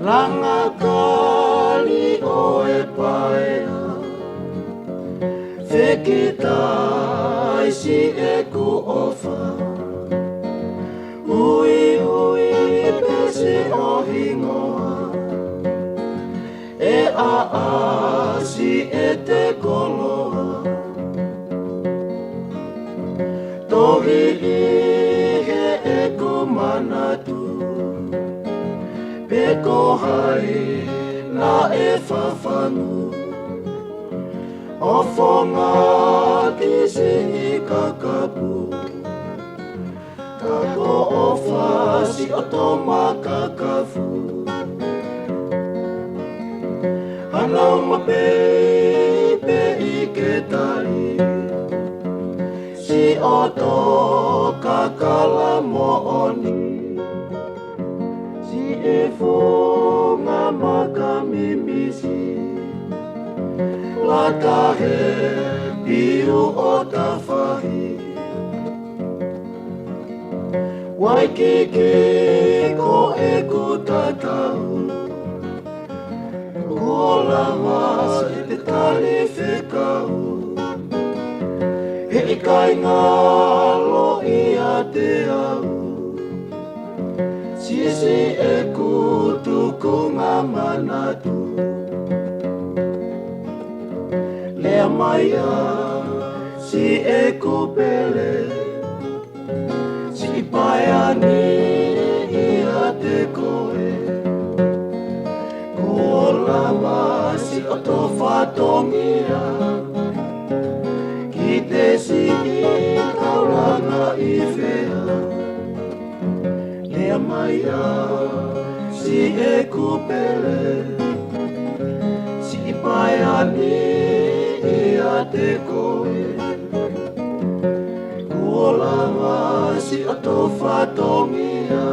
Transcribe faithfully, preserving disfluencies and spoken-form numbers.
Langa kali ʻo e paea, fekitaisi ʻeku ʻofa. Uiui pē siʻo hingoa, ʻe ʻaʻasi ʻete koloa. Tohi ʻi heʻeku manatu, pe ko hai naʻe fafangu, ʻo fonga ki siʻi kakapu. Ka ko ʻofa siʻoto makakafu. Hanau mapeipei ke tali siʻoto kakala moʻoni. Siʻi funga maka mimisi, lata he piu ʻo tafahi. Waikiki ko ʻeku tatau, kuo lava ʻete tali fekau. He ʻikai ngalo ʻiate au, siʻisiʻi ʻeku tukunga manatu. Lea mai ā, siʻeku pele, siʻi paea ni ʻiate koe. Kuo lava siʻoto fatongia ki te siʻi taulanga ʻi fea. Lea mai ā, siʻeku pele, siʻi paea ni ʻiate koe. Kuo lava siʻoto fatongia